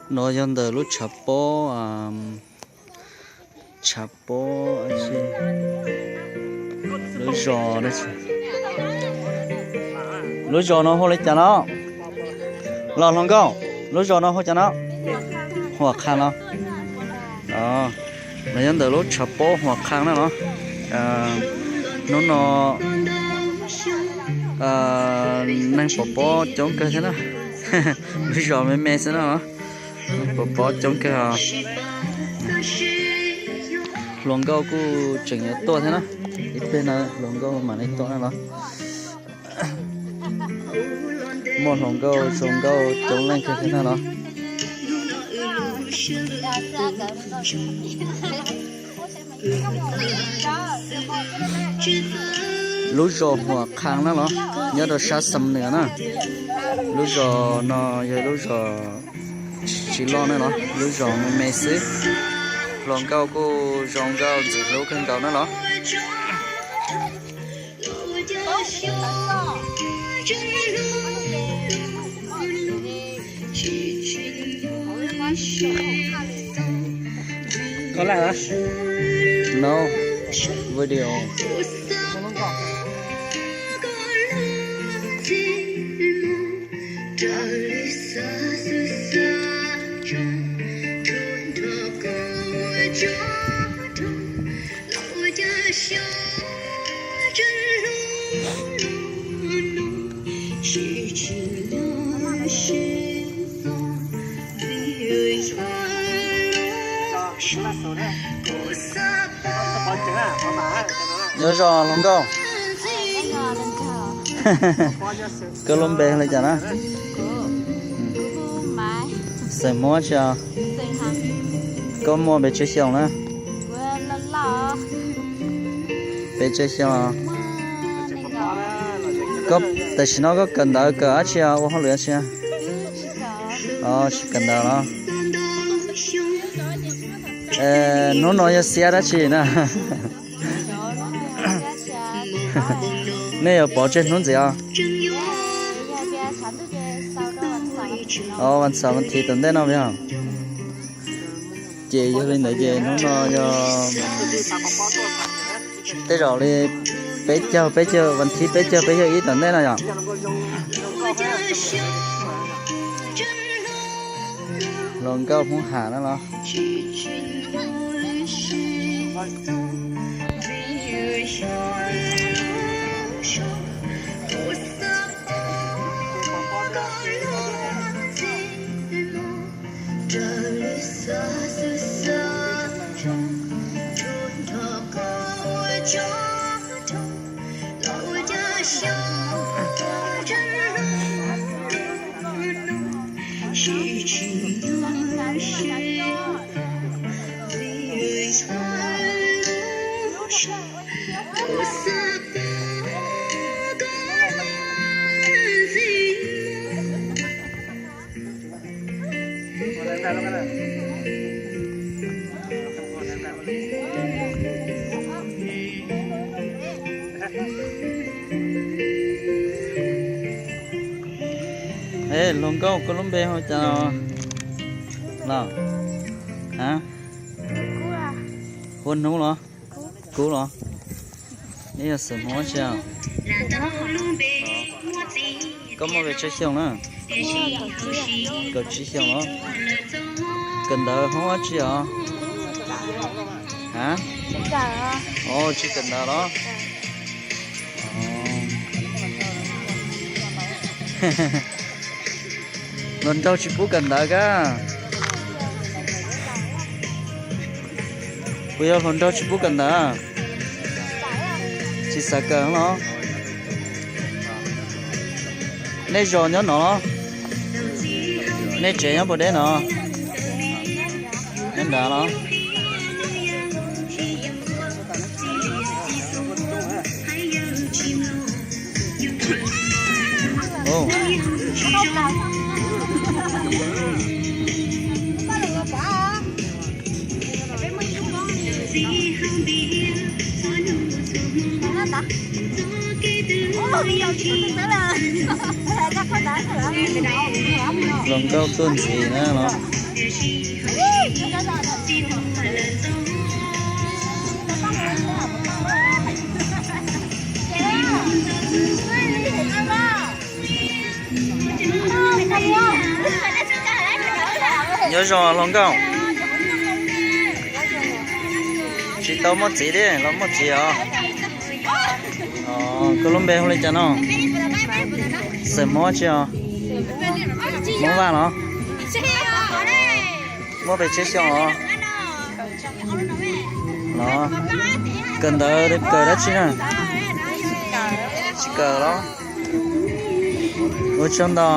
No yog ntawm lub tshav pob, tshav pob, lub zos, lub zos no hu li cas no? Los hluas nkauj, lub zos no hu cas no? Huam Qhas no. No yog ntawm lub tshav pob Huam Qhas na los. Hnub no neeg pov pob coob kawg thiab na. Lub zos me me xwb na. Neeg pov pob coob kawg os. Hluas nkauj kuj tseem yuav tuaj thiab na. Ib pliag no hluas nkauj mam li tuaj na los. Muaj hluas nkauj zoo nkauj coob leej kawg thiab na los. Lub zos Huam Qhas na los, nyob rau sab Xam Nws na. Lub zos no yog lub zos tsis loj na los, lub zos me me xwb. Hluas nkauj kuj zoo nkauj ntxim hlub kawg nkaus na los. Koj laj no video. Nyob zoo hluas nkauj. Koj lub npe li cas na? Xeem Hmoob tsi os? Koj muaj pes tsawg xyoo na? Pes tsawg xyoo? Tam sim no koj kawm ntawv kawm dab tsi, ua hauj lwm dab tsi? Tsis kawm ntawv los? Hnub no yog xiab dab tsi na? Nej yuav pov tseg hnub ntxiv os? Vas xaum vas thiv tom ntej no yog. Ces yog li ntawd ces hnub no yog tej zaum li peb caug, peb caug, vas thiv peb caug, peb caug ib tom ntej no yom. Hluas nkauj Hmoob Ham na los. Hluas nkauj, koj lub npe hu cas los? Hua Hnub los? Kub los? Nej yog xeem Hmoob tsi? Koj muaj pes tsawg xyoo na? Kaum tsib xyoo los? Kawm ntawv hoob dab tsi os? A, tsis kawm ntawv los? Hluas nraug tsis pub kawm ntawv kab. Puas yog hluas nraug tsis pub kawm ntawv? Tsis xav kawm los? Nej zos nyob no los? Nej tsev nyob puas deb no? Nyob nrad los? Hluas nkauj tuaj ntxiv na los. Nyob zoo hluas nkauj. Tsis tau muaj txiv thiab los muaj txiv os. Koj lub npe hu li cas no? Xeem Hmoob tsi os? Hmoob Vaj los? Muaj pes tsawg xyoo os? Los, kawm ntawv kawm dab tsi na? Tsis kawm los? Ua tsaug ntau.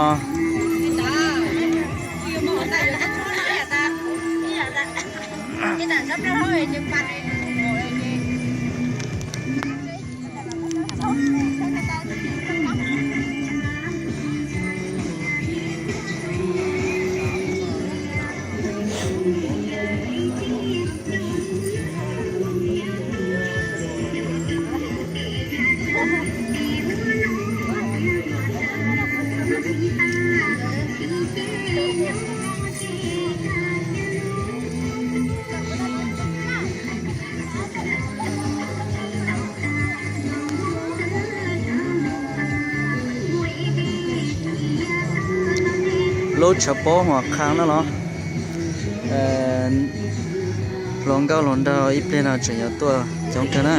Lub tshav pob Huam Qhab na los. Hluas nkauj hluas nraug ib pliag no tseem yuav tuaj coob kawg na.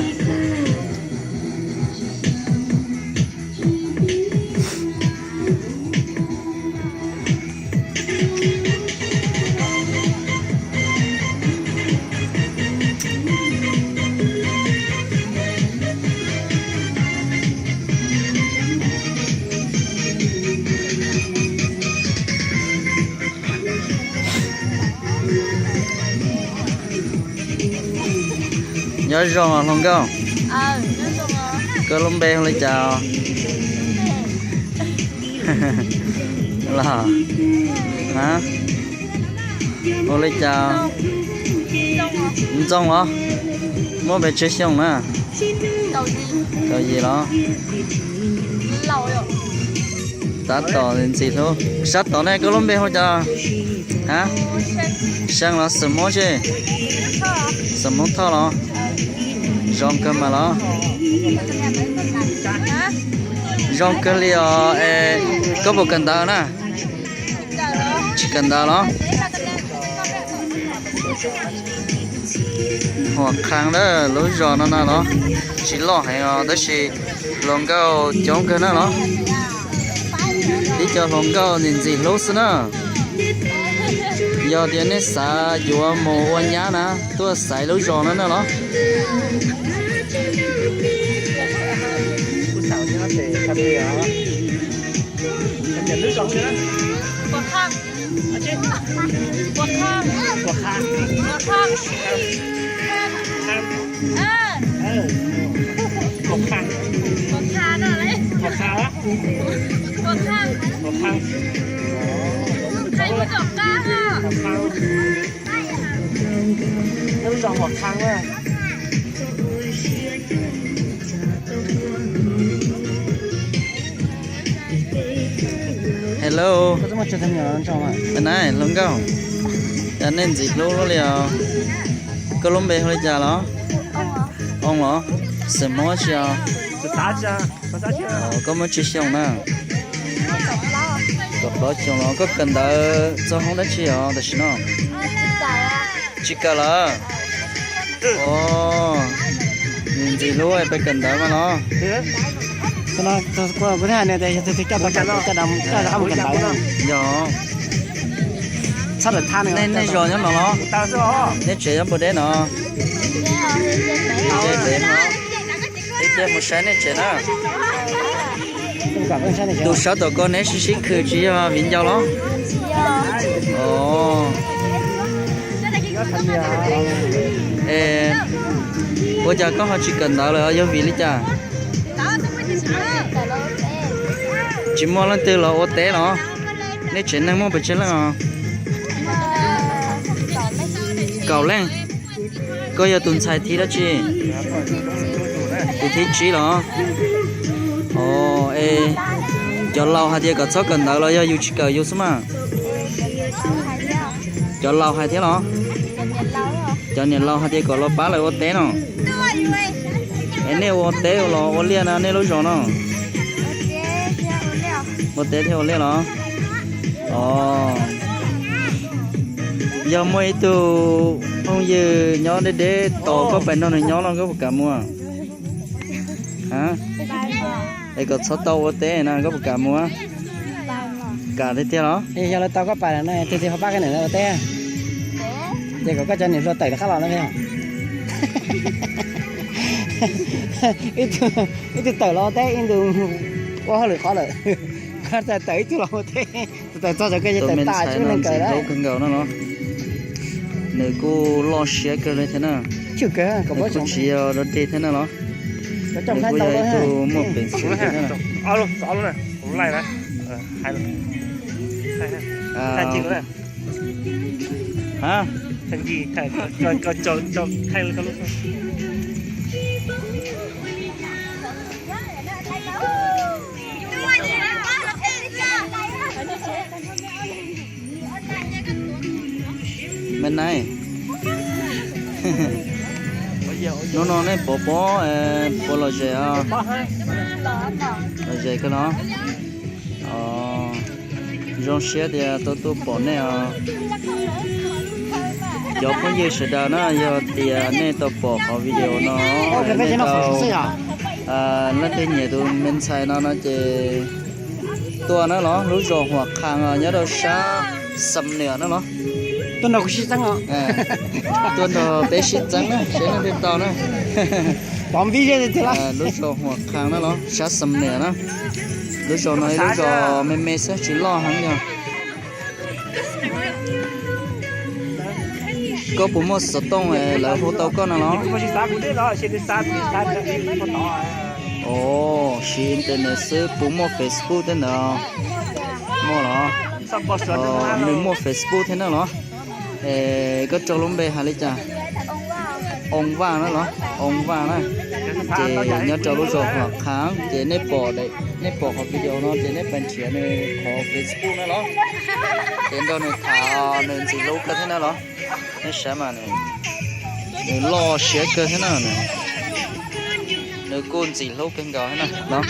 Nyob zoo hluas nkauj. Koj lub npe hu li cas? Los, hu li cas? Ntxoog os. Muaj pes tsawg xyoo na? Kaum yim los? Tab tom ntxim hlub. Sab tom ne koj lub npe hu li cas? Ha? Seej los Xeem Hmoob tsi? Xeem Hmoob Thoj los? Zoo kawg mas los? Zoo kawg li os. Koj puas kawm ntawv na? Tsis kawm ntawv los? Huam Qhab na, lub zos no na los tsis loj heev os tab sis hluas nkauj coob kawg na los. Ib co hluas nkauj ntxim ntxim hlub xwb na. Yog tias nej xav yuav mus ua nyab na, tuaj xaiv lub zos no na los. Lub zos Huam Qhab na. Hello. Nai hluas nkauj, cas nej ntxim hlub luaj li os? Koj lub npe hu li cas los? Oo los? Xeem Hmoob tsi os? Koj muaj tsawg xyoo na? Kaum plaub xyoo los? Koj kawm ntawv txog hoob dab tsi os tam sim no? Tsis kawm lawm. Ntxim hlub peb kawm ntawv mas los. Yog, nej zos nyob no los? Nej tsev nyob puas deb no? Ib pliag mus saib nej tsev na. Tus sab tom ko neb sib sib khw tsis yog viv ncaus los? Ua cas koj ho tsis kawm ntawv lawm yog vim li cas? Tsis muaj leej twg los ua teb los? Nej tsev neeg muaj pes tsawg leej os? Kaum leej. Koj yog tus ntxhais thib dab tsi? Tus thib tsib los? Os, es cov laus hais tias kom txhob kawm ntawv los yog yus tsis kawm yus xwb mas? Cov laus hais thiab los? Cov niam laus hais tias kom los pab lawv ua teb no. Es nej ua teb los ua liaj na nej lub zos no? Ua teb thiab ua liaj los? Os, yog muaj ib tug phooj ywg nyob deb deb tos koj pais nrog nws nyob no koj puas kam mus? Es kom txhob tau ua teb na koj puas kam mus? Kam tiag tiag los? Yog lawv tau koj pais no tig tig ho pab koj niam ua teb, ces kom koj cov niam hluas tawm rov qab los no. Ib tug tawm los ua teb ib tug ua hauj lwm qhov lawm. Koj tawm ib tug los ua teb, tawm txog cov koj tawm tas tsis muaj neeg kawm lawm. Nws kuj loj siab kawg li thiab na. Nws kuj tsis yog dog dig thiab na los. Nws kuj yog ib tug muaj peev xwm thiab na. Ha, me nai, hnub no nej puas pom, puas lom zem os? Lom zem kawg los? Zoo siab tias tau tuaj pom nej os. Cov phooj ywg sawv daws na, yog tias nej tau pom qhov video no, nej tau, leej twg nyiam tus me ntxhais no no ces tuaj na los, lub zos Huam Qhas nyob rau sab Xam Nuas na los. Tuaj nrog kuv sib txeeb os. Tuaj nrog peb sib txeeb na, seb leej twg tau na. Lub zos Huam Qhas na los, sab Xam Nuas na. Lub zos no ib lub zos me me xwb tsis loj heev yog. Koj puas muaj xov tooj lawv hu tau koj no los? Os, siv internet xwb puas muaj Facebook thiab ntawd? Muaj los? Nws muaj Facebook thiab na los? Es koj rau lub npe hais li cas? Oo Vaj na los? Oo Vaj na. Ces nyob rau lub zos Huam Qhas ces nej pom, nej pom qhov video no ces nej pais nrhiav nws qhov Facebook na los. Ces nrog nws tham, nws ntxim hlub kawg thiab na los. Nej saib mas, nws loj siab kawg thiab na. Nws kuj ntxim hlub kawg nkaus thiab na los.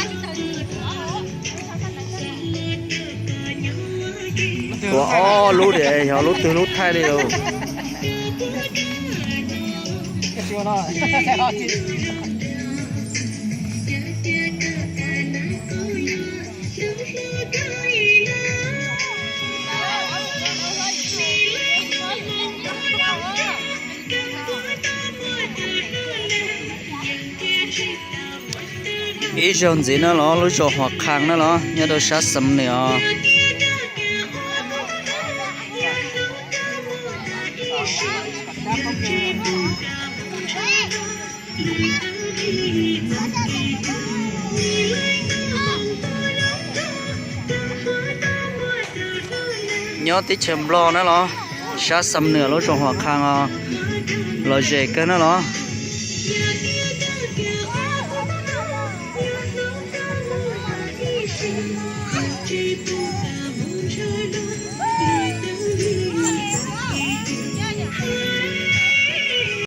Ua ob lub diam, yog lub twg lub thaij li os. Ib zaug ntxiv na los, lub zos Huam Qhas na los, nyob rau sab Xam Nuas os. Nyob teb chaws Nplog na los, sab Xam Nuas lub zos Huam Qhas os, lom zem kawg na los.